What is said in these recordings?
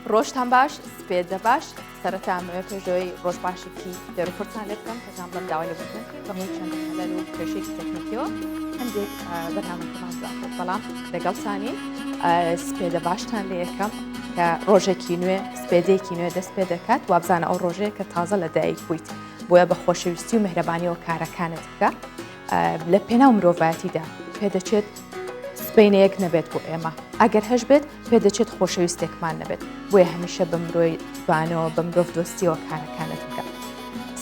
ڕۆژتان باش سپێدە باش سەرەتا ئەمەوێ پێشەوەی ڕۆژ باشێکی دەروفرتان لێ بکەم پێتان بڵێم داوای لێبوردن بکەین بەهۆی چەند خەلەل و کێشەیەکی تەکنیکیەوە هەندێک بەرنامەکەمان دواکەوت بەڵام لەگەڵتانین سپێدە باشتان لێ یەکەم کە ڕۆژێکی نوێ سپێدەیەکی نوێ دەست پێ دەکات وابزانە ئەو ڕۆژەیە کە تازە لە دایک بوویت بۆیە بە خۆشەویستی و میهرەبانیەوە کارەکانت بکە لە پێناو مرۆڤایەتیدا پێدەچێت سبەینەیەک نەبێت بۆ ئێمە ئەگەر هەش بێت پێدەچێت خۆشەویستێکمان نەبێت بۆیە هەمیشە بە مرۆیبانەوە بە مرۆڤ دۆستیەوە کارەکانت بکە.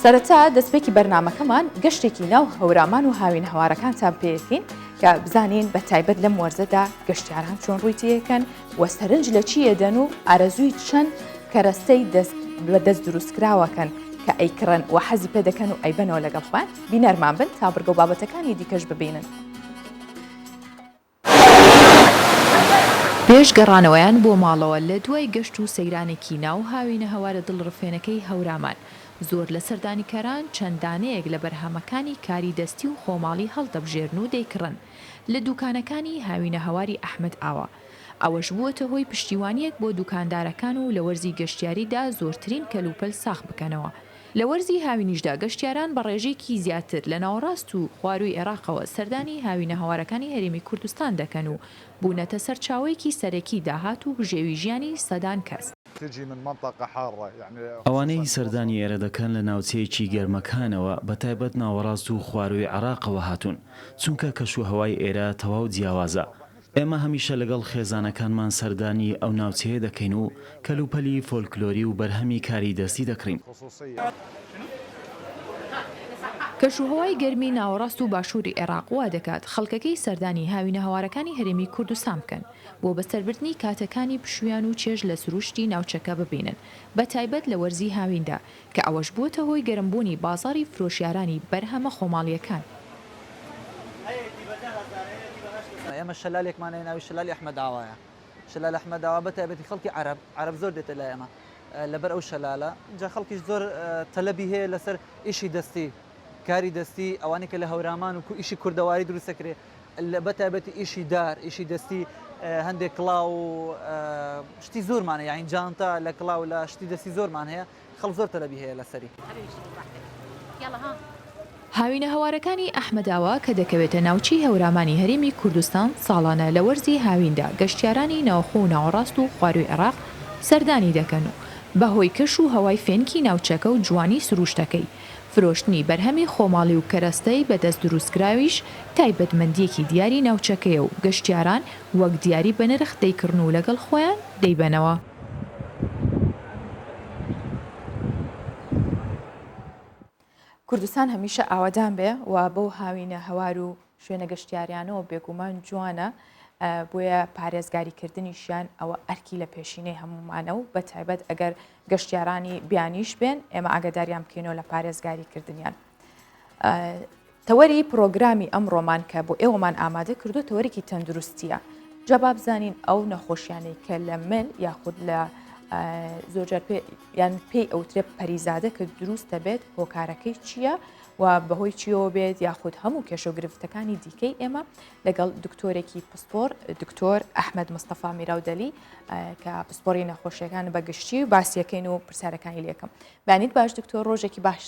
سەرەتا دەستپێکی بەرنامەکەمان گەشتێکی ناو هەورامان و هاوین هەوارەکانتان پێیەکەین کە بزانین بە تایبەت لەم وەرزەدا گەشتیاران چۆن ڕووی تێیەکەن و سەرنج لە چی ئەدەن و ئارەزووی چەند کەرەستەی دەست بە دەست دروستکراوەکەن کە ئەیکڕن و حەزی پێ دەکەن و ئەیبەنەوە لەگەڵ خۆیان بینەرمان بن تا بڕگە و بابەتەکانی دیکەش ببینن. پێش گەڕانەوەیان بۆ ماڵەوە لە دوای گەشت و سەیرانێکی ناو هاوینەهەوارە دڵڕفێنەکەی هەورامان، زۆر لە سەردانیکەران چەند دانەیەک لە بەرهەمەکانی کاری دەستی و خۆماڵی هەڵدەبژێرن و دەیکڕن لە دوکانەکانی هاوینەهەواری ئەحمەد ئاوا. ئەوەش بووەتە هۆی پشتیوانییەک بۆ دوکاندارەکان و لە وەرزی گەشتیاریدا زۆرترین کەلوپەل ساغ بکەنەوە. لە وەرزی هاوینیشدا گەشتیاران بە ڕێژەیەکی زیاتر لە ناوەڕاست و خوارووی عێراقەوە سەردانی هاوینەهەوارەکانی هەرێمی کوردستان دەکەن و بوونەتە سەرچاوەیەکی سەرەکی داهات و بژێوی ژیانی سەدان کەس. ئەوانەی سەردانی ئێرە دەکەن لە ناوچەیەکی گەرمەکانەوە بەتایبەت ناوەڕاست و خوارووی عێراقەوە هاتوون، چونکە کەشوهەوای ئێرە تەواو جیاوازە، ئێمە هەمیشە لەگەڵ خێزانەکانمان سەردانی ئەو ناوچەیە دەکەین و کەلوپەلی فۆلکلۆری و بەرهەمی کاری دەستی دەکڕین. کەشوهەوای گەرمی ناوەڕاست و باشووری عێراق وا دەکات خەڵکەکەی سەردانی هاوینەهەوارەکانی هەرێمی کوردستان بکەن بۆ بەسەربردنی کاتەکانی پشوویان و چێژ لە سروشتی ناوچەکە ببینن بەتایبەت لە وەرزی هاویندا کە ئەوەش بووەتە هۆی گەرمبوونی بازاڕی فرۆشیارانی بەرهەمە خۆماڵییەکان. ئێمە شەلالێکمان هەیە ناوی شەلالی ئەحمەد ئاوایە. شەلال ئەحمەد ئاوا بە تایبەتی خەڵکی عەرەب، عەرەب زۆر دێتە لای ئێمە لەبەر ئەو شەلالە. جا خەڵکیش زۆر تەلەبی هەیە لەسەر ئیشی دەستی، کاری دەستی، ئەوانەی کە لە هەورامان و ئیشی کوردەواری دروست دەکرێ، بە تایبەتی ئیشی دار، ئیشی دەستی هەندێک کڵاو و شتی زۆرمان هەیە، یانی جانتا لە کڵاو لە شتی دەستی زۆرمان هەیە. خەڵک زۆر تەلەبی هەیە لەسەری. هاوینەهەوارەکانی ئەحمەداوا کە دەکەوێتە ناوچەی هەورامانی هەرێمی کوردستان ساڵانە لە وەرزی هاویندا گەشتیارانی ناوخۆ و ناوەڕاست و خوارووی عێراق سەردانی دەکەن و بەهۆی کەش و هەوای فێنکی ناوچەکە و جوانی سروشتەکەی فرۆشتنی بەرهەمی خۆماڵی و کەرەستەی بەدەست دروستکراویش تایبەتمەندییەکی دیاری ناوچەکەیە و گەشتیاران وەک دیاری بەنرخ دەیکڕن و لەگەڵ خۆیان دەیبەنەوە. کوردستان هەمیشە ئاوەدان بێ و بەو هاوینە هەوار و شوێنە گەشتیاریانەوە بێگومان جوانە بۆیە پارێزگاریکردنیشیان ئەوە ئەرکی لە پێشینەی هەمومانە و بە تایبەت ئەگەر گەشتیارانی بیانیش بێن ئێمە ئاگاداریان بکەینەوە لە پارێزگاریکردنیان. تەوەری پڕۆگرامی ئەمڕۆمان کە بۆ ئێوەمان ئامادە کردووە تەوەرێکی تەندروستیە جا با بزانین ئەو نەخۆشیانەی کە لە مل یاخود لە زۆرجار پێ یان پێی ئەوترێ پەریزادە کە دروست دەبێت هۆکارەکەی چییە و بەهۆی چیەوە بێت یاخود هەموو کێشە و گرفتەکانی دیکەی ئێمە لەگەڵ دکتۆرێکی پسپۆر دکتۆر ئەحمد مستەفا میراودەلی کە پسپۆری نەخۆشیەکان بە گشتی و باسیەکەین و پرسیارەکانی لەکەم بانیت باش دکتۆر ڕۆژێکی باش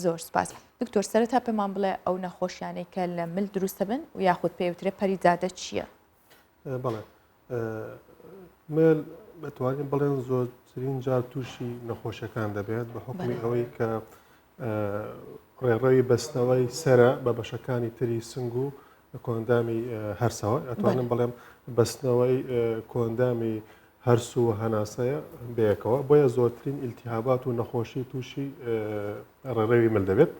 زۆر سپاس دکتۆر سەرەتا پێمان بڵێ ئەو نەخۆشیانەی کە لە مل دروستە بن و یاخود پێوترێ پەریزادە چییە؟ بەڵێ مل بەتوانین بڵێن زۆرترین جار تووشی نەخۆشیەکان دەبێت بە حکومی ئەوەی کە ڕێڕەوی بەستنەوەی سرە بە بەشەکانی تری سنگ و کۆندامی هەرسەوە ئەتوانم بڵێم بەستنەوەی کۆندامی هەرس و هەناسەیە بەیەکەوە بۆیە زۆرترین ئیلتیهابات و نەخۆشی تووشی ڕێڕەوی مل دەبێت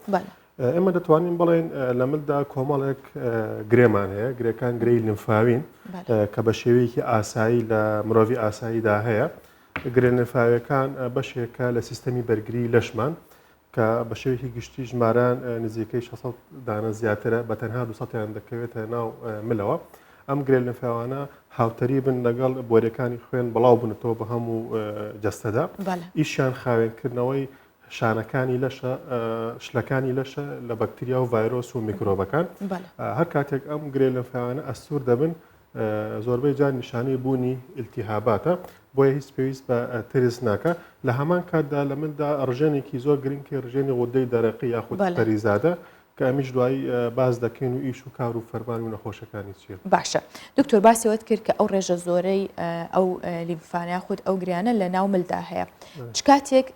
ئێمە دەتوانین بڵێن لە ملدا کۆمەڵێک گرێمان هەیە گرێکان گرێی لنفاوین کە بە شێوەیەکی ئاسایی لە مرۆڤی ئاساییدا هەیە گرێ لنفاویەکان بەشێکە لە سیستەمی بەرگری لەشمان کە بە شێوەیەکی گشتی ژمارەیان نزیکەی 600 دانە زیاترە بە تەنها 200یان دەکەوێتە ناو ملەوە. ئەم گرێ لنفاوانە هاوتەریبن لەگەڵ بۆریەکانی خوێن بڵاو بنەتەوە بە هەموو جەستەدا. ئیشیان خاوێنکردنەوەی شانەکانی لەشە شلەکانی لەشە لە بەکتریا و ڤایرۆس و میکرۆبەکان. هەر کاتێک ئەم گرێ لنفاوانە ئەستور دەبن. زۆربەی جار نیشانەی بوونی ئیلتیهاباتە، بۆیە هیچ پێویست بە ترس ناکا. لە هەمان کاتدا لە ملدا ڕژێنێکی زۆر گرنگ هەیە، ڕژێنی غودەی دەرەقی یاخود پەریزادە کە ئەمیش دوایی باس دەکەین و ئیش و کار و فەرمان و نەخۆشەکانی چییە. باشە دکتۆر باسی ئەوەت کرد کە ئەو ڕێژە زۆرەی ئەو لیمفانە یاخود ئەو گریانە لە ناو ملدا هەیە چ کاتێک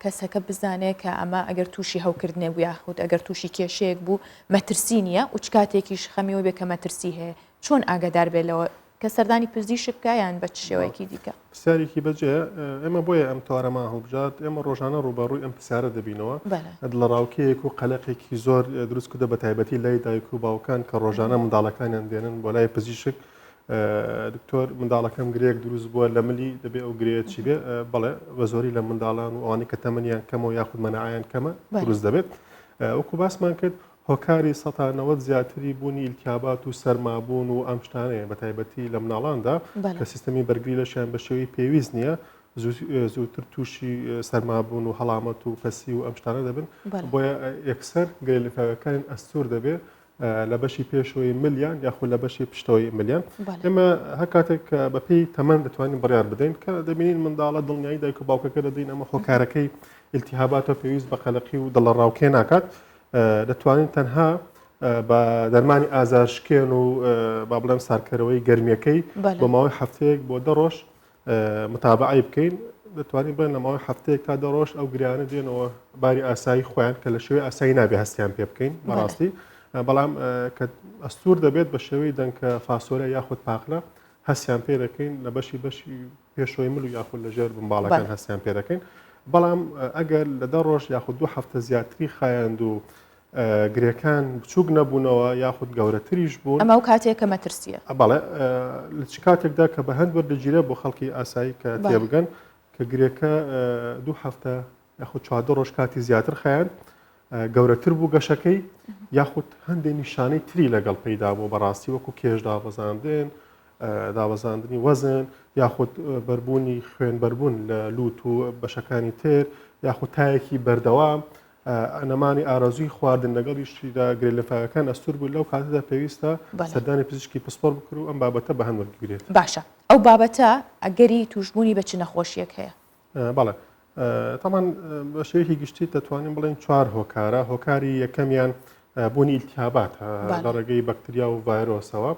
کەسەکە بزانێ کە ئەمە ئەگەر تووشی هەوکردنێک بوو یاخود ئەگەر تووشی کێشەیەک بوو مەترسی نییە و چ کاتێکیش خەمی ئەوە بێ کە مەترسی هەیە چۆن ئاگادار بێت لەوە کە سەردانی پزیشک بکا یان بە چ شێوەیەکی دیکە؟ پرسیارێکی بەجێیە، ئێمە بۆیە ئەم تەوارەمان هەڵبژارد، ئێمە ڕۆژانە ڕووبەڕووی ئەم پرسیارە دەبینەوە، دڵەڕاوکێیەک و قەلەقێکی زۆر دروست کردووە بەتایبەتی لای دایک و باوکان کە ڕۆژانە منداڵەکانیان دێنن بۆ لای پزیشک، دکتۆر منداڵەکەم گرێیەک دروست بووە لە ملی دەبێ ئەو گرێیە چی بێ؟ بەڵێ بە زۆری لە منداڵان و ئەوانەی کە تەمەنیان کەمە و یاخود مەناعەیان کەمە دروست دەبێت. وەکو باسمان کرد هۆکاری 90% زیاتری بوونی ئیلتیابات و سەرمابوون و ئەم شتانەیە بە تایبەتی لە مناڵاندا کە سیستەمی بەرگری لەشیان بە شێوەی پێویست نییە زووتر تووشی سەرمابوون و هەڵامەت و پەسی و ئەم شتانە دەبن بۆیە یەکسەر گرێ لفاوەکانیان ئەستور دەبێت لە بەشی پێشەوەی ملیان یاخود لە بەشی پشتەوەی ملیان ئێمە هەر کاتێک کە بەپێی تەمەن دەتوانین بڕیار بدەین کە دەبینین منداڵە دڵنیایی دایک و باوکەکە دەدەین ئەمە هۆکارەکەی ئیلتیهاباتە پێویست بە قەلەقی و دڵەڕاوکێ ناکات دەتوانین تەنها بە دەرمانی ئازارشکێن و با بڵێم سارکەرەوەی گەرمیەکەی بۆ ماوەی هەفتەیەک بۆ دە ڕۆژ متابعەی بکەین دەتوانین بڵێن لە ماوەی هەفتەیەک تا دە ڕۆژ ئەو گریانە دێنەوە باری ئاسایی خۆیان کە لە شێوەی ئاسایی نابێ هەستیان پێ بکەین بەڕاستی بەڵام کە ئەستور دەبێت بە شێوەی دەنکە فاسۆلە یاخود پاقلە هەستیان پێ دەکەین لە بەشی بەشی پێشەوەی مل و یاخود لە ژێر بنباڵەکان هەستیان پێ دەکەین بەڵام ئەگەر لە دە ڕۆژ یاخود دوو هەفتە زیاتری خایاند و گرێکان بچووک نەبوونەوە یاخود گەورەتریش بوون. ئەمە ئەو کاتەیە کە مەترسییە. بەڵێ لە چ کاتێکدا کە بە هەند وەردەگیرێت بۆ خەڵکی ئاسایی کە تێبگەن کە گرێکە دوو هەفتە یاخود 14 ڕۆژ کاتی زیاتر خایاند گەورەتر بوو گەشەکەی یاخود هەندێک نیشانەی تری لەگەڵ پەیدا بوو بەڕاستی وەکو کێش دابەزاندن دابەزاندنی وەزن یاخود بەربوونی خوێن بەربوون لە لوت و بەشەکانی تر یاخود تایەکی بەردەوام نەمانی ئارەزووی خواردن لەگەڵیشیدا گرێ لەفاوەکان ئەستور بوو لەو کاتەدا پێویستە سەردانی پزیشکی پسپۆر بکر و ئەم بابەتە بە هەند وەرگگرێت. باشە ئەو بابەتە ئەگەری توشبوونی بە چ نەخۆشیەک هەیە؟ بەڵێ تامان بە شێوەیەکی گشتی دەتوانین بڵێن چوار هۆکارە هۆکاری یەکەمیان بوونی ئیلتیابات لە ڕێگەی بەکتریا و ڤایرۆسەوە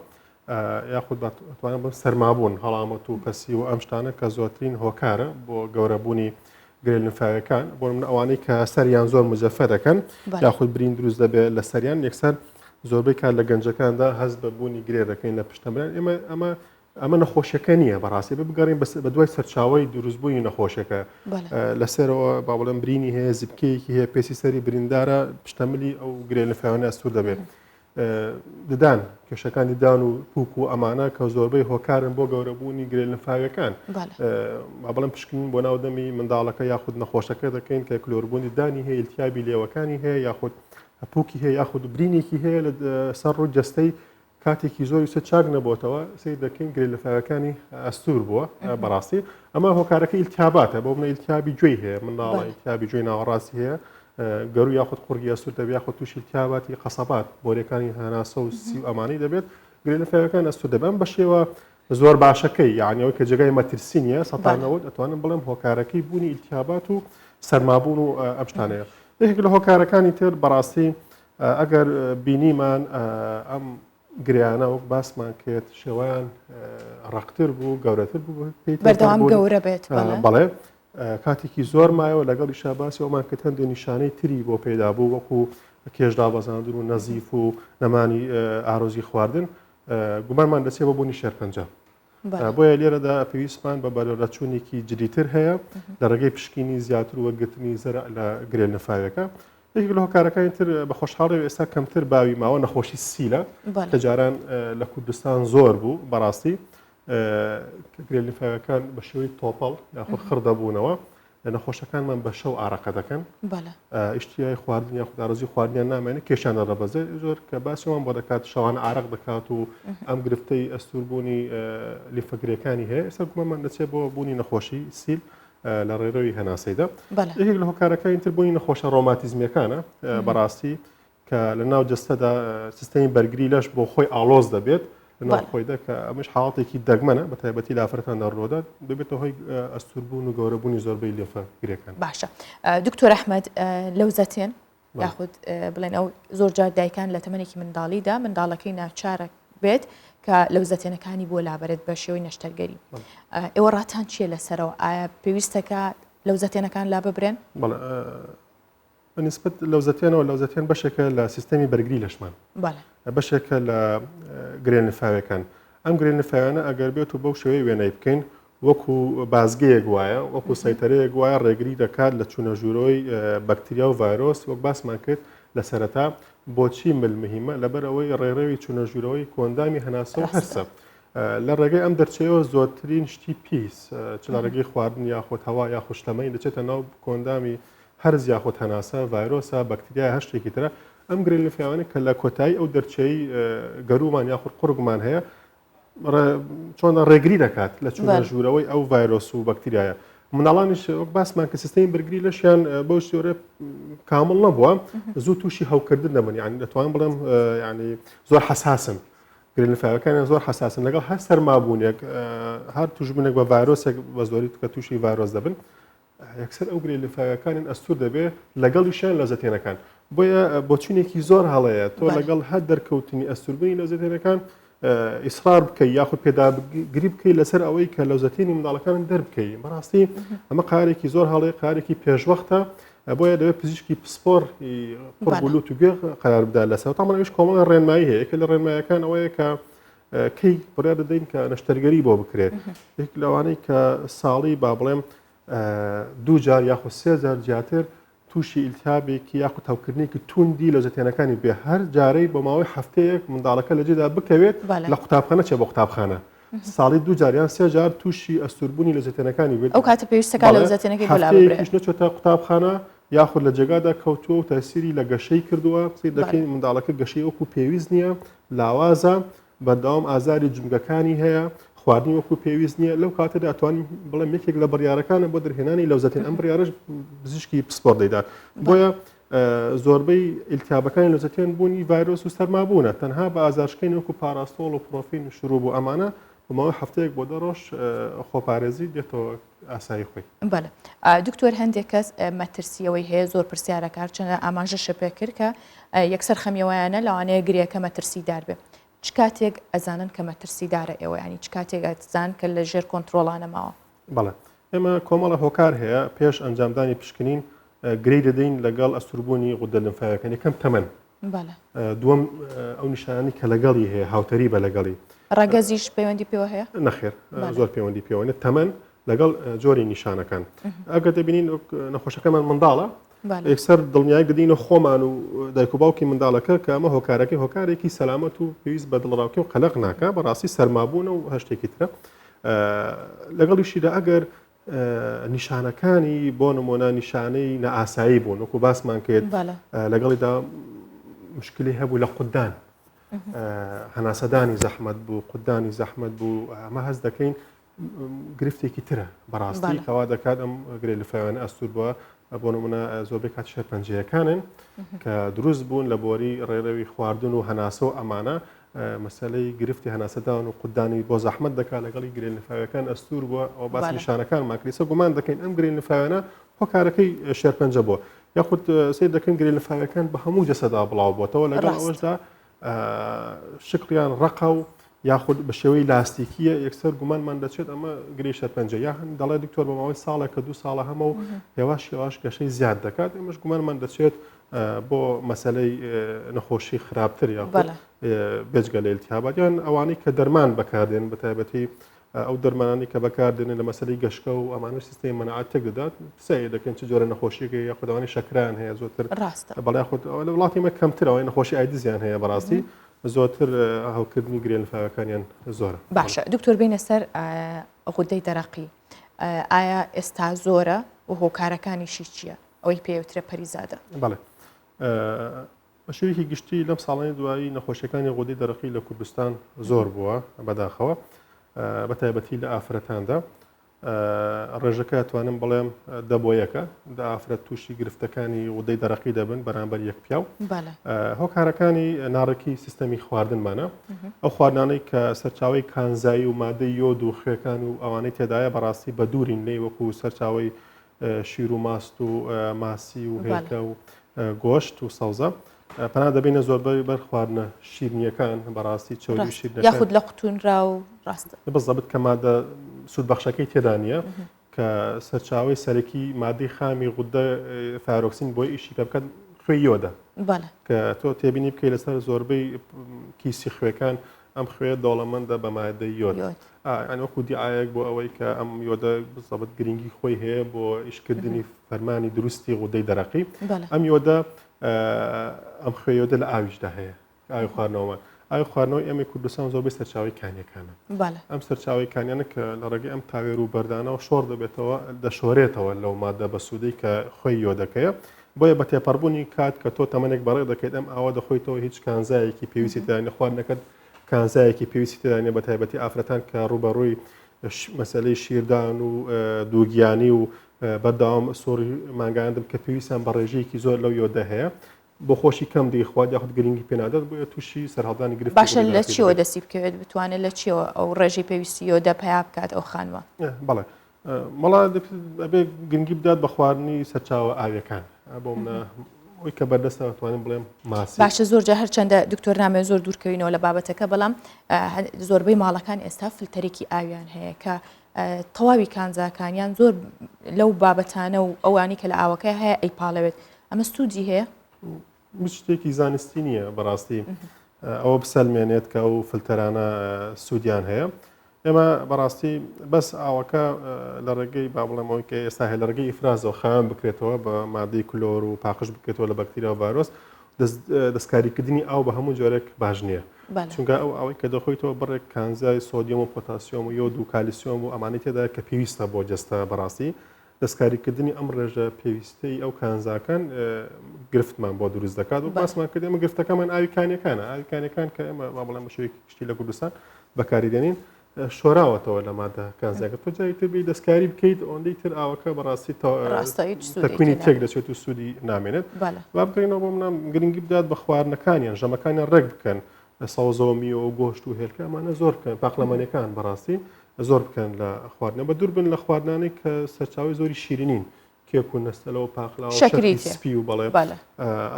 یاخود بەتوانم بڵێم سەرمابوون، هەڵامەت و پەسی و ئەم شتانە کە زۆرترین هۆکارە بۆ گەورەبوونی گرێ لنفاویەکان بۆ نمونە ئەوانەی کە سەریان زۆر مجەفە دەکەن یاخود برین دروست دەبێت لە سەریان یەکسەر زۆربەی کار لە گەنجەکاندا هەست بە بوونی گرێ دەکەین لە پشتەمران ئێمە ئەمە ئەمە نەخۆشیەکە نییە بەڕاستی بگەڕین بە دوای سەرچاوی دروستبوونی نەخۆشیەکە لەسەرەوە با بڵێم برینی هەیە زیپکەیەکی هەیە پێسی سەری بریندارە پشتەملی ئەو گرێ لنفاویانە ئەستور دەبێت ددان، کێشەکانی ددان و پوک و ئەمانە کە زۆربەی هۆکارن بۆ گەورەبوونی گرێ لنفاویەکان. با بڵێم پشکنین بۆ ناو دەمی منداڵەکە یاخود نەخۆشەکە دەکەین کە کلۆربوونی ددانی هەیە، ئیلتیابی لێوەکانی هەیە یاخود پوکی هەیە یاخود برینێکی هەیە لە سەر ڕووی جەستەی کاتێکی زۆری سەر چاک نەبۆتەوە سیر دەکەین گرێ لەفاوەکانی ئەستور بووە بەڕاستی ئەمە هۆکارەکە ئیلتیاباتە بۆ منە ئیلتیابی گوێی هەیە منداڵە ئیلتیابی گوێی ناوەڕاستی هەیە گەرو یاخود قوڕگی ئەستور دەبێت یاخود تووشی التهاباتی قەسەبات بۆریەکانی هەناسە و سی و ئەمانەی دەبێت گرێ لەفاویەکان ئەستور دەبێت ئەم بە شێوە زۆر باشەکەی یعنی ئەوەی کە جێگای مەترسی نییە 90% ئەتوانم بڵێم هۆکارەکەی بوونی ئیلتیابات و سەرمابوون و ئەم شتانەیە یەکێک لە هۆکارەکانی تر بەڕاستی ئەگەر بینیمان ئەم گریانە وەک باسمان کرد شێوەیان ڕەقتر بوو گەورەتر بوو پێی بەردەوام گەورە بێت بەڵێ کاتێکی زۆر مایەوە لەگەڵیشا باسی ئەومان کرد هەندێک نیشانەی تری بۆ پەیدا بوو وەکو کێش دابەزاندن و نەزیف و نەمانی ئارۆزی خواردن گومانمان دەچێت بۆ بوونی شێرپەنجە بۆیە لێرەدا پێویستمان بە بەرەرەچوونێکی جدیتر هەیە لە ڕێگەی پشکینی زیاتر وەرگرتنی زەرع لە گرێ لنفاویەکە یەکێک لە هۆکارەکانی تر بە خۆشحاڵی ئێستا کەمتر باوی ماوە نەخۆشی سیلە کە جاران لە کوردستان زۆر بوو بەڕاستی گرێ لیمفاویەکان بە شێوەی تۆپەڵ یاخود خڕ دەبوونەوە نەخۆشەکانمان بە شەو ئارەقە دەکەن ئیشتیای خواردن یاخود ئارەزوی خواردنیان نامێنێت کێشیان دەڕەبەزێت زۆر کە باسیمان بۆ دەکات شەوان ئارەق دەکات و ئەم گرفتەی ئەستوربوونی لیمفەگرێکانی هەیە ئێستا گومانمان دەچێت بۆ بوونی نەخۆشی سیل لە ڕێڕەوی هەناسەیدا یەکێک لە هۆکارەکانی تر بوونی نەخۆشە ڕۆماتیزمیەکانە بەڕاستی کە لە ناو جەستەدا سیستەمی بەرگری لەش بۆ خۆی ئاڵۆز دەبێت. لەناو خۆیدا کە ئەمەش حاڵەتێکی دەگمەنە بە تایبەتی لە ئافرەتاندا ڕوودات دەبێتە هۆی ئەستوربوون و گەورەبوونی زۆربەی لێفە گرێکان. باشە دکتۆر ئەحمەد لەوزەتێن یاخود بڵێن ئەو زۆر جار دایکان لە تەمەنێکی منداڵیدا منداڵەکەی ناچارە بێت کە لەوزەتێنەکانی بۆ لابەرێت بە شێوەی نەشتەرگەری ئێوە ڕاتان چییە لەسەرەوە ئایا پێویستەکە لەوزەتێنەکان لا ببرێن؟ بە نیسبەت لەوزەتێنەوە، لەوزەتێن بەشێکە لە سیستەمی بەرگری لەشمان. بەشێکە لە گرێ لمفاویەکان. ئەم گرێ لمفاویانە ئەگەر بێت و بەو شێوەیە وێنای بکەین وەکو بازگەیەک وایە، وەکو سەیتەرەیەک وایە ڕێگری دەکات لە چوونە ژوورەوەی بەکتریا و ڤایرۆس وەک باسمان کرد لە سەرەتا بۆچی مل مهمە لەبەر ئەوەی ڕێڕەوی چوونە ژوورەوەی کۆئەندامی هەناسە و هەرسە. لە ڕێگەی ئەم دەرچەیەوە زۆرترین شتی پیس چ لە ڕێگەی خواردن یاخود هەوا یاخود شلەمەنی دەچێتە ناو کۆئەندامی هەرس یاخود هەناسە، ڤایرۆسە، بەکتریایە هەر شتێکی ترە، ئەم گرێ لمفاویانە کە لە کۆتایی ئەو دەرچەی گەروومان یاخود قوڕگمان هەیە چۆن ڕێگری دەکات لە چوونە ژوورەوەی ئەو ڤایرۆس و بەکتریایە. مناڵانیش وەک باسمان کە سیستەمی بەرگری لەشیان بەو شێوەیە کامڵ نەبووە زوو تووشی هەوکردن دەبن یعنی دەتوانم بڵێم یعنی زۆر حەساسن گرێ لمفاویەکانیان زۆر حەساسن لەگەڵ هەر سەرمابوونێک هەر توشبوونێک بە ڤایرۆسێک بە زۆری کە تووشی ڤایرۆس دەبن یەکسەر ئەو گرێ لمفاویەکانیان ئەستور دەبێ لەگەڵیشیان لەوزەتێنەکان بۆیە بۆچوونێکی زۆر هەڵەیە تۆ لەگەڵ هەر دەرکەوتنی ئەستوربوونی لەوزەتێنەکان ئیسرار بکەی یاخود پێداگری بکەی لەسەر ئەوەی کە لەوزەتێنی منداڵەکانت دەربکەی بەڕاستی ئەمە قارێکی زۆر هەڵەیە قارێکی پێشوەختە بۆیە دەبێت پزیشکی پسپۆر قوڕگ و لوت و گوێ قرار بدات لەسەر تامان ئەویش کۆمەڵە ڕێنمایی هەیە یەکێک لە ڕێنمایەکان ئەوەیە کە کەی بڕیار دەدەین کە نەشتەرگەری بۆ بکرێت یەک لەوانەی کە ساڵی با بڵێم دوو جار یاخود سێ جار زیاتر تووشی ئیلتیابێکی یاخود هەوکردنێکی توندی لەوزەتێنەکانی بێ هەر جارەی بۆ ماوەی هەفتەیەک منداڵەکە لە جێدا بکەوێت لە قوتابخانە چێ بۆ قوتابخانە ساڵی دوو جار یان سێ جار تووشی ئەستوربوونی لەوزەتێنەکانی بێت ئەو کاتە پێویستەکە لەوزەتێنەکەی بۆ لاببرێت هەفتەیەکیش نەچۆتە قوتابخانە یاخود لە جێگادا کەوتووە و تەسیری لە گەشەی کردووە سەیر دەکەین منداڵەکە گەشەی وەکو پێویست نییە لاوازە بەردەوام ئازاری جومگەکانی هەیە خواردنی وەکو پێویست نییە لەو کاتەدا توانیم بڵێم یەکێک لە بڕیارەکانە بۆ دەرهێنانی لەوزەتێن ئەم بڕیارەش پزیشکی پسپۆر دەیدات بۆیە زۆربەی ئیلتیابەکانی لەوزەتێن بوونی ڤایرۆس و سەرمابوونە تەنها بە ئازارشکێن وەکو پاراستۆڵ و پرۆفین و شروب و ئەمانە بە ماوەی هەفتەیەک بۆ دە ڕۆژ خۆپارێزی دێتەوە ئاسایی خۆی. بەڵێ دکتۆر هەندێک کەس مەترسیەوەی هەیە زۆر پرسیارەکە هەرچەندە ئاماژەشە پێ کرد کە یەکسەر خەمیەوەیانە لەوانەیە گرێکە مەترسیدار بێ چ کاتێک ئەزانن کە مەترسیدارە ئێوە ینی چ کاتێک ئەزان کە لە ژێر کۆنترۆڵانە ماوە؟ بەڵێ ئێمە کۆمەڵە هۆکار هەیە پێش ئەنجامدانی پشکنین گرێی دەدەین لەگەڵ ئەستوربوونی غودە لمفاویەکان یەکەم تەمەن دووەم ئەو نیشانانی کە لەگەڵی هەیە هاوتەری بە لەگەڵی. ڕەگەزیش پەیوەندی پێوە هەیە؟ نەخێر زۆر پەیوەندی پێوە نیە تەمەن لەگەڵ جۆری نیشانەکان ئەگەر دەبینین نەخۆشەکەمان منداڵە یەکسەر دڵنیایی دەدینە خۆمان و دایک و باوکی منداڵەکە کە ئەمە هۆکارەکەی هۆکارێکی سەلامەت و پێویست بە دڵڕاوکێ و قەلەق ناکە بەڕاستی سەرمابوونە و هەشتێکی ترە لەگەڵیشیدا ئەگەر نیشانەکانی بۆ نمۆنە نیشانەی نائاسایی بوون وەکو باسمان کرد لەگەڵیدا مشکلی هەبوو لە قوددان هەناسەدانی زەحمەت بوو قوددانی زەحمەت بوو ئەمە هەست دەکەین گرفتێکی ترە بەڕاستی کەوا دەکات ئەم گرێ لفاویانە ئەستور بووە بۆ نمونە زۆربەی کات شێرپەنجەیەکانن کە دروست بوون لە بۆری ڕێڕەوی خواردن و هەناسە و ئەمانە مەسەلەی گرفتی هەناسەدان و قودانی بۆ زەحمەت دەکات لەگەڵی گرێ لمفاویەکان ئەستور بووە ئەو باس نیشانەکانمان کرد ئێستا گومان دەکەین ئەم گرێ لمفاویانە هۆکارەکەی شێرپەنجە بووە یاخود سەیر دەکەن گرێ لمفاویەکان بە هەموو جەسەدا بڵاو بووەتەوە لەگەڵ ئەوەشدا شکڵیان ڕەقە و یاخود بە شێوەی لاستیکیە یەکسەر گومانمان دەچێت ئەمە گرێی شێرپەنجە یا دەڵێ دکتۆر بە ماوەی ساڵێک کە دوو ساڵە هەمە و هێواش هێواش گەشەی زیاد دەکات ئێمەش گومانمان دەچێت بۆ مەسەلەی نەخۆشی خراپتر یاخود بێجگە لە ئیلتیهابات یان ئەوانەی کە دەرمان بەکاردێن بە تایبەتی ئەو دەرمانانی کە بەکاردێنن لە مەسەلەی گەشکە و ئەمانە سیستەمی مەناعەت تێک دەدات سەیر دەکەن چ جۆرە نەخۆشیەکە یاخود ئەوانەی شەکران هەیە زۆرتر ڕاستە بەڵێ یاخود ئەوە لە وڵاتی مە کەمتر ئەوەی نەخۆشی ئایدزیان هەیە بەڕاستی زۆرتر هەوکردنی گرێ لمفاویەکانیان زۆرە. باشە دکتۆر بینە سەر غودەی دەرەقی ئایا ئێستا زۆرە و هۆکارەکانیشی چییە؟ ئەوەی پێوترێ پەریزادە. بەڵێ بە شێوەیەکی گشتی لەم ساڵانی دوایی نەخۆشیەکانی غودەی دەرەقی لە کوردستان زۆر بووە بەداخەوە بە تایبەتی لە ئافرەتاندا. ڕێژەکە ئەتوانم بڵێم دە بۆ یەکە، دە ئافرەت تووشی گرفتەکانی غودەی دەرەقی دەبن بەرامبەر یەک پیاو. هۆکارەکانی ناڕێکی سیستەمی خواردنمانە. ئەو خواردنانەی کە سەرچاوەی کانزایی و مادەی یۆد و خوێکان و ئەوانەی تێدایە بەڕاستی بە دوورین لێی وەکو سەرچاوەی شیر و ماست و ماسی و هێلکە و گۆشت و سەوزە. پەنا دەبینە زۆربەی بەر خواردنە شیرنیەکان بەڕاستی چەوری و شیرنەکان یاخود لە قوتونرا و ڕاستە بزەبت کە مادە سوودبەخشەکەی تێدا نییە کە سەرچاوەی سەرەکی مادەی خامی غودە ثایرۆکسین بۆی ئیشی پێ بکات خوێی یۆدە کە تۆ تێبینی بکەی لەسەر زۆربەی کیسی خوێکان ئەم خوێ دەوڵەمەندە بە مادەی یۆد یانی وەکو دیعایەک بۆ ئەوەی کە ئەم یۆدە بزەبت گرنگی خۆی هەیە بۆ ئیشکردنی فەرمانی دروستی غودەی دەرەقی ئەم یۆدە ئەم خوێ یۆدە لە ئاویشدا هەیە ئاوی خواردنەوەمان ئاوی خواردنەوەی ئێمەی کوردستان زۆربەی سەرچاوی کانیەکانە ئەم سەرچاوی کانیانە کە لە ڕێگەی ئەم تاوێر و بەردانەوە شۆڕ دەبێتەوە دەشۆرێتەوە لەو مادە بەسوودەی کە خۆی یۆدەکەیە بۆیە بە تێپەڕبوونی کات کە تۆ تەمەنێک بەڕێ دەکەیت ئەم ئاوە دەخۆیتەوە هیچ کانزایەکی پێویستی تێدا نیە خواردنەکەت کانزایەکی پێویستی تێدا نیە بە تایبەتی ئافرەتان کە ڕووبەڕووی مەسەلەی شیردان و دووگیانی و بەردەوام سوڕی مانگاندم کە پێویستیان بە ڕێژەیەکی زۆر لەو یۆدە هەیە بۆ خۆشی کەم دەیخوات یاخود گرنگی پێنادات بۆیە تووشی سەرهەڵدانی گرفتی باشە لە چیەوە دەستی بکەوێت بتوانێت لە چیەوە ئەو ڕێژەی پێویستی یۆدە پیا بکات ئەو خانمە؟ بەڵێ مەڵا ئەبێ گرنگی بدات بە خواردنی سەرچاوە ئاویەکان بۆ منە ئەوی کە بەردەستە ئەتوانم بڵێم ماسی. باشە زۆر جار هەرچەندە دکتۆر نامەوێت زۆر دوورکەوینەوە لە بابەتەکە بەڵام زۆربەی ماڵەکان ئێستا فلتەرێکی ئاویان هەیە کە تەواوی کانزاکانیان زۆر لەو بابەتانە و ئەوانی کە لە ئاوەکە هەیە ئەیپاڵەوێت ئەمە سوودی هەیە؟ هیچ شتێکی زانستی نییە بەڕاستی ئەوە بسەلمێنێت کە ئەو فلتەرانە سوودیان هەیە ئێمە بەڕاستی بەس ئاوەکە لە ڕێگەی با بڵێم ئەوەی کە ئێستا هەیە لە ڕێگەی ئیفرازەوە خاوێن بکرێتەوە بە مادەی کلۆر و پاقژ بکرێتەوە لە بەکتریا و ڤایرۆس دەستکاریکردنی ئاو بە هەموو جۆرێک باش نییە چونکە ئەو ئاوەی کە دەخۆیتەوە بڕێک کانزای سۆدیۆم و پۆتاسیۆم و یۆد و کالیسیۆم و ئەمانەی تێدا کە پێویستە بۆ جەستە بەڕاستی دەستکاریکردنی ئەم ڕێژە پێویستەی ئەو کانزاکان گرفتمان بۆ دروست دەکات و باسمان کرد ئێمە گرفتەکەمان ئاوی کانیەکانە ئاوی کانیەکان کە ئێمە با بڵێم بە شێوەیەکی گشتی لە کوردستان بەکاری دێنین شۆراوەتەوە لە مادە کانزاکە تۆ جاری تر بێی دەستکاری بکەیت ئەوەندەی تر ئاوەکە بەڕاستی تەکوینی تێک دەچێت و سوودی نامێنێت با بکەینەوە بۆ منام گرنگی بدات بە خواردنەکانیان ژەمەکانیان ڕێک بکەن سەوزە و میوە و گۆشت و هێلکە ئەمانە زۆر بکەن پاقلەمەنیەکان بەڕاستی زۆر بکەن لە خواردنە بە دوور بن لە خواردنانەی کە سەرچاوی زۆری شیرینین کێک و نەستەلە و پاقلاوە شەکری سپی و بەڵێ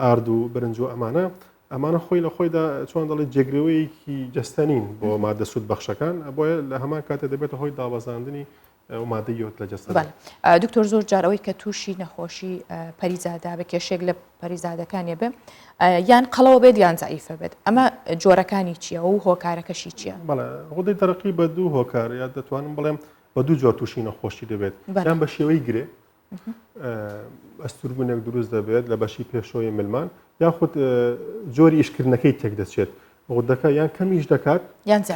ئارد و برنج و ئەمانە ئەمانە خۆی لە خۆیدا چۆن دەڵێ جێگرەوەیەکی جەستە نین بۆ مادە سوود بەخشەکان بۆیە لە هەمان کاتە دەبێتە هۆی دابەزاندنی ئەو مادەی یۆد لە جەستەدا. بەڵێ دکتۆر زۆر جار ئەوەی کە تووشی نەخۆشی پەریزادا بێ کێشێک لە پەریزادەکانیە بێ یان قەڵەوە بێت یان زەعیفە بێت ئەمە جۆرەکانی چییە و هۆکارەکەشی چییە؟ بەڵێ غودەی دەرەقی بە دوو هۆکار یا دەتوانم بڵێم بە دوو جۆر تووشی نەخۆشی دەبێت یان بە شێوەی گرێ ئەستوربوونێک دروست دەبێت لە بەشی پێشەوەی ملمان یاخود جۆری ئیشکردنەکەی تێک دەچێت غودەکە یان کەم ئیش دەکات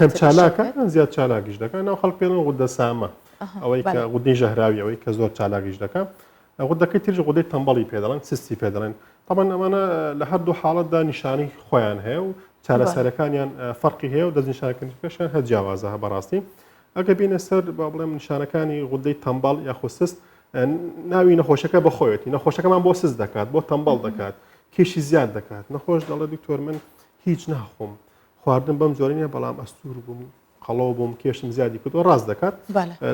کەم چالاکە یان زیاد چالاکیش دەکات ناو خەڵک پێڵێن غودە سامە ئەوەی کە غودەی ژەهراوی ئەوەی کە زۆر چالاکیش دەکات غودەکەی تریش غودەی تەمبەڵی پێ دەڵێن سستی پێ دەڵێن طبعا ئەمانە لە هەردوو حاڵەتدا نیشانەی خۆیان هەیە و چارەسەرەکانیان فەرقی هەیە و دەستنیشانکردنەکەشیان هەر جیاوازە بەڕاستی ئەگەر بینە سەر با بڵێم نیشانەکانی غودەی تەمبەڵ یاخۆ سست ناوی نەخۆشەکە بەخۆیەتی نەخۆشەکەمان بۆ سست دەکات بۆ تەمبەڵ دەکات کێشی زیاد دەکات نەخۆش دەڵێ دکتۆر من هیچ ناخۆم خواردن بەم جۆرە نیە بەڵام ئەستور بووم قەڵەو بووم کێشم زیادی کردووە ڕاست دەکات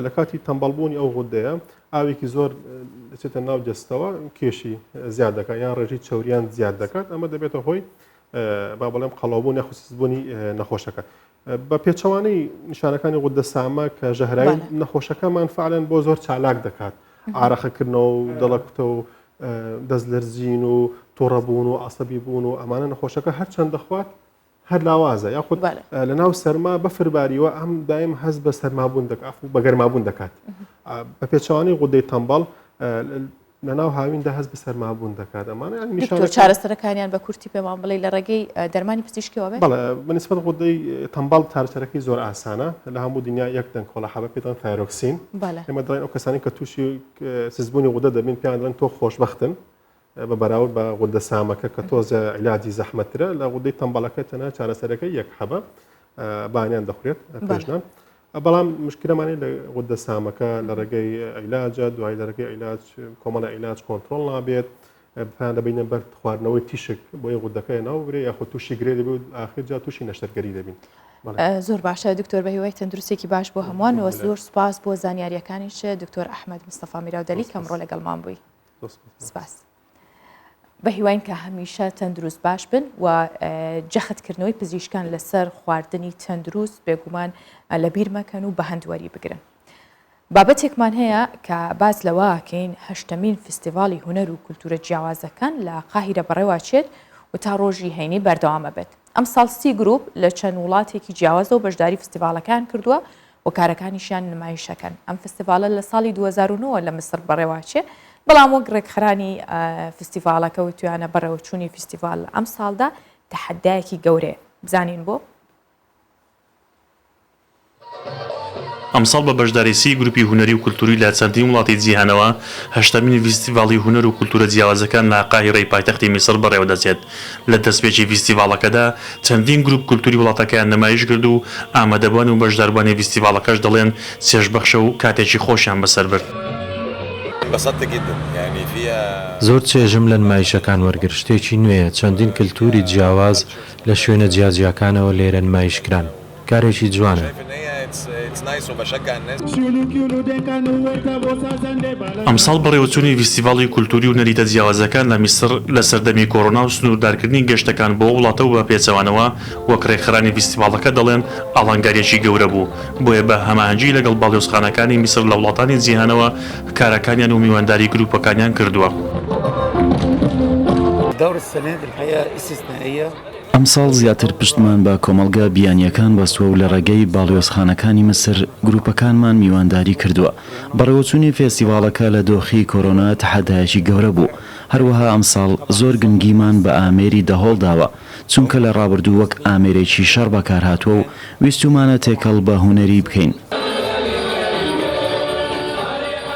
لە کاتی تەمبەڵبوونی ئەو غودەیە ئاوێکی زۆر دەچێتە ناو جەستەوە کێشی زیاد دەکات یان ڕێژەی چەوریان زیاد دەکات ئەمە دەبێتە هۆی با بڵێم قەڵەوبوون یاخود سستبوونی نەخۆشەکە بە پێچەوانەی نیشانەکانی غودە سامە کە ژەهراوی نەخۆشەکەمان فعلەن بۆ زۆر چالاک دەکات ئارەقەکردنەوە و دڵەکوتە و دەست لەرزین و توڕەبوون و عەسەبی بوون و ئەمانە نەخۆشەکە هەرچەند دەخوات هەر لاوازە یاخود لە ناو سەرما بەفر باریوە ئەم دایم هەست بە سەرمابوون دەکات و بە گەرمابوون دەکات بە پێچەوانەی غودەی تەمبەڵ لە ناو هاویندا هەست بە سەرمابوون دەکات ئەمانە یانی نیشانەکان. دکتۆر چارەسەرەکانیان بە کورتی پێمان بڵێ لە ڕێگەی دەرمانی پزیشکیەوە بێت؟ بەڵێ بە نیسبەت غودەی تەمبەڵ چارەسەرەکەی زۆر ئاسانە لە هەموو دنیا یەک دەنکۆڵە حەبە پێی دەڵێن ثایرۆکسین ئێمە دەڵێن ئەو کەسانی کە تووشی سستبوونی غودە دەبین پێیان دەڵێن تۆ خۆشبەختن بە بەراورد بە غودە سامەکە کە تۆزە عیلاجی زەحمەتترە لە غودەی تەمبەڵەکە تەنها چارەسەرەکەی یەک حەبە بانیان دەخورێت پێشنان. بەڵام مشکلەمانی لە غودە سامەکە لە ڕێگەی عیلاجە دوای لە ڕێگەی عیلاج کۆمەڵە عیلاج کۆنترۆڵ نابێت پێیان دەبینە بەر خواردنەوەی تیشک بۆیە غودەکە ناو بگرێ یاخود تووشی گرێ دەبێت و ئاخر جا تووشی نەشتەرگەری دەبین. زۆر باشە دکتۆر بە هیوای تەندروستێکی باش بۆ هەمووان و زۆر سوپاس بۆ زانیاریەکانیش دکتۆر ئەحمد مستەفا میراودەلی کە ئەمڕۆ لەگەڵمان بووی سپاس. بە هیواین کە هەمیشە تەندروست باش بن و جەختکردنەوەی پزیشکان لەسەر خواردنی تەندروست بێگومان لەبیر مەکەن و بە هەند وەری بگرن. بابەتێکمان هەیە کە باس لەوە ئەکەین هەشتەمین فیستیڤاڵی هونەر و کولتوورە جیاوازەکان لە قاهیرە بەڕێوەچێت و تا ڕۆژی هەینی بەردەوام ئەبێت. ئەمساڵ سی گروپ لە چەند وڵاتێکی جیاوازەوە بەشداری فیستیڤاڵەکەیان کردووە و کارەکانیشیان نمایش ئەکەن. ئەم فیستیڤاڵە لە ساڵی 2009 لە میسر بەڕێوەچێ، بەڵام وەک ڕێکخەرانی فیستیڤاڵەکە وتویانە بەڕێوەچوونی فیستیڤاڵ لە ئەمساڵدا تەحەدایەکی گەورەیە. بزانین بۆ؟ ئەمساڵ بە بەشداری سی گروپی هونەری و کولتووری لە چەندین وڵاتی جیهانەوە، هەشتەمین ڤیستیڤاڵی هونەر و کولتوورە جیاوازەکان لە قاهیرەی پایتەختی میسڕ بەڕێوەدەچێت. لە دەستپێکی ڤیستیڤاڵەکەدا چەندین گروپ کولتووری وڵاتەکەیان نمایش کرد و ئامادەبوان و بەشداربوانی ڤیستیڤاڵەکەش دەڵێن چێژبەخشە و کاتێکی خۆشیان بەسەر برد. زۆر چێژم لە نمایشەکان وەرگرت، شتێکی نوێیە، چەندین کلتووری جیاواز لە شوێنە جیاجیاکانەوە لێرە نمایش کران. کارێکی جوانە. ئەمساڵ بەڕێوەچوونی ڤیستیڤاڵی کولتووری و نەریتە جیاوازەکان لە میسڕ لە سەردەمی کۆرۆنا و سنووردارکردنی گەشتەکان بۆ ئەو وڵاتە و بە پێچەوانەوە وەک رێکخەرانی ڤیستیڤاڵەکە دەڵێن ئاڵنگارییەکی گەورە بوو بۆیە بە هەماهەنگی لەگەڵ باڵیۆزخانەکانی میسڕ لە وڵاتانی جیهانەوە کارەکانیان و میوانداری گرووپەکانیان کردووە. ئەمساڵ زیاتر پشتمان بە کۆمەڵگە بیانییەکان بەستووە و لە ڕێگەی باڵیۆزخانەکانی میسر گروپەکانمان میوانداری کردووە. بەڕێوەچوونی فێستیڤاڵەکە لە دۆخی کۆرۆنا تەحەدایەکی گەورە بوو. هەروەها ئەمساڵ زۆر گرنگیمان بە ئامێری دەهۆڵ داوە، چونکە لە ڕابردوو وەک ئامێرێکی شەڕ بەکارهاتووە و ویستوومانە تێکەڵ بە هونەری بکەین.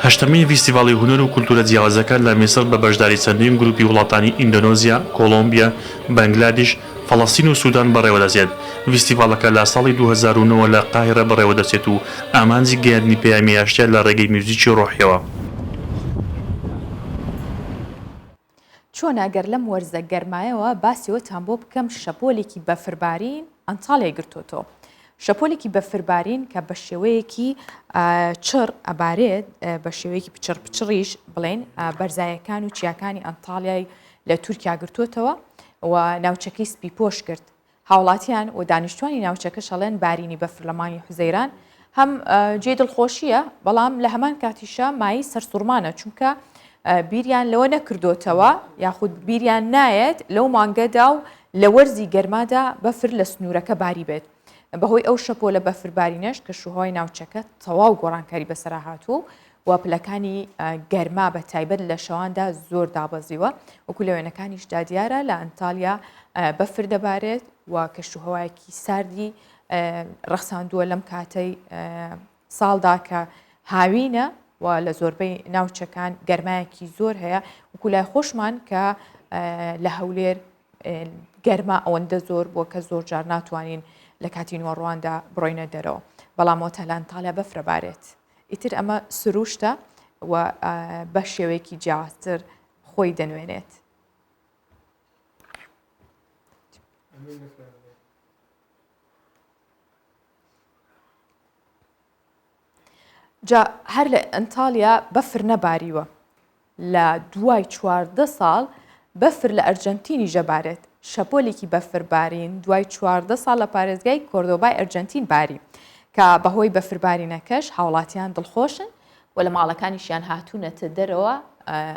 هەشتەمین ڤیستیڤاڵی هونەر و کولتوورە جیاوازەکان لە میسر بە بەشداری چەندین گروپی وڵاتانی ئیندۆنۆزیا، کۆڵۆمبیا، بەنگلادیش، فەڵەستین و سودان بەڕێوەدەچێت. ڤیستیڤاڵەکە لە ساڵی 2009 وە لە قاهیرە بەڕێوەدەچێت و ئامانجی گەیاندنی پەیامی ئاشتییە لە ڕێگەی میوزیکی ڕۆحییەوە. چۆنە گەر لەم وەرزە گەرمایەوە باسی ئەوەتان بۆ بکەم شەپۆلێکی بەفربارین ئەنتاڵیای گرتۆتەوە. شەپۆلێکی بەفربارین کە بە شێوەیەکی چڕ ئەبارێت بە شێوەیەکی پچڕ پچڕیش بڵێن بەرزایەکان و چیاکانی ئەنتاڵیای لە تورکیا گرتووەتەوە و ناوچەکەی سپیپۆش کرد. هاوڵاتیان و دانیشتوانی ناوچەکەش ئەڵێن بارینی بەفر لە مانگی حوزەیران هەم جێی دڵخۆشییە، بەڵام لە هەمان کاتیشا مایەی سەرسوڕمانە، چونکە بیریان لەوە نەکردۆتەوە یاخود بیریان نایەت لەو مانگەدا و لە وەرزی گەرمادا بەفر لە سنوورەکە باری بێت. بەهۆی ئەو شەپۆلە بەفربارینەش کەشوهەوای ناوچەکە تەواو گۆڕانکاری بەسەرا هاتووە و و پلەکانی گەرما بە تایبەت لە شەواندا زۆر دابەزیوە وەکو لە وێنەکانیشدا دیارە لە ئەنتالیا بەفر دەبارێت و کەشوهەوایەکی ساردی ڕەخساندووە لەم کاتەی ساڵدا کە هاوینە و لە زۆربەی ناوچەکان گەرمایەکی زۆر هەیە وەکو لای خۆشمان کە لە هەولێر گەرما ئەوەندە زۆر بووە کە زۆر جار ناتوانین لە کاتی نوەڕواندا بڕۆینە دەرەوە بەڵام ئەوەتا لە ئەنتالیا بەفرە بارێت ئیتر ئەمە سروشتە و بە شێوەیەکی جیاوازتر خۆی دەنوێنێت. جا هەر لە ئەنتالیا بەفر نەباریوە لە دوای 14 ساڵ بەفر لە ئەرجەنتینیش دەبارێت. شەپۆلێکی بەفربارین دوای 14 ساڵ لە پارێزگای کۆردۆبای ئەرجەنتین باری، کە بەهۆی بەفربارینەکەش هاوڵاتیان دڵخۆشن و لە ماڵەکانیشیان هاتوونەتە دەرەوە،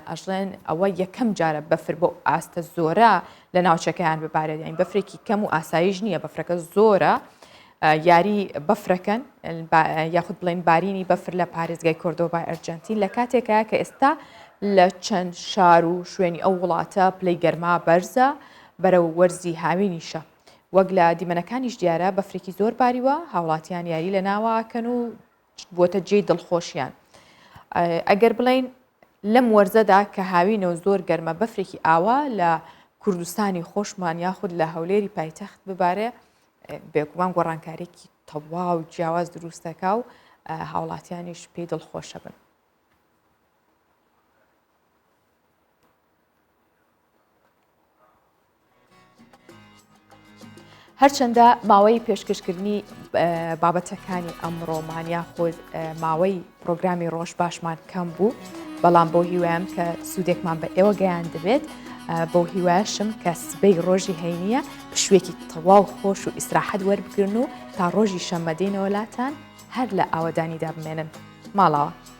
ئەشڵێن ئەوە یەکەم جارە بەفر بەو ئاستە زۆرە لە ناوچەکەیان ببارێت، یانی بەفرێکی کەم و ئاساییش نییە، بەفرەکە زۆرە. یاری بەفرەکەن یاخود بڵێن بارینی بەفر لە پارێزگای کۆردۆبای ئەرجەنتین لە کاتێکە کە ئێستا لە چەند شار و شوێنی ئەو وڵاتە پلەی گەرما بەرزە بەرەو وەرزی هاوینیشە وەک لە دیمەنەکانیش دیارە بەفرێکی زۆر باریوە هاوڵاتیان یاری لە ناوەکەن و بووەتە جێی دڵخۆشیان ئەگەر بڵین لەم وەرزەدا کە هاوینە و زۆر گەرمە بەفرێکی ئاوا لە کوردستانی خۆشمان یاخود لە هەولێری پایتەخت ببارێ بێگومان گۆڕانکاریی. تەواو جیاواز دروستەکا و هاوڵاتیانیش پێی دڵخۆشە بن. هەرچەندە ماوەی پێشکەشکردنی بابەتەکانی ئەمڕۆمان یاخود ماوەی پرۆگرامی ڕۆژ باشمان کەم بوو بەڵام بۆ هیوایم کە سوودێکمان بە ئێوە گەیان دەبێت بۆ هیواشم کە سبەی ڕۆژی هەینیە پشوێکی تەواو خۆش و ئیسراحەت وەربگرن و تا ڕۆژی شەممە دێنەوە لاتان هەر لە ئاوەدانیدا بمێنن ماڵاوە.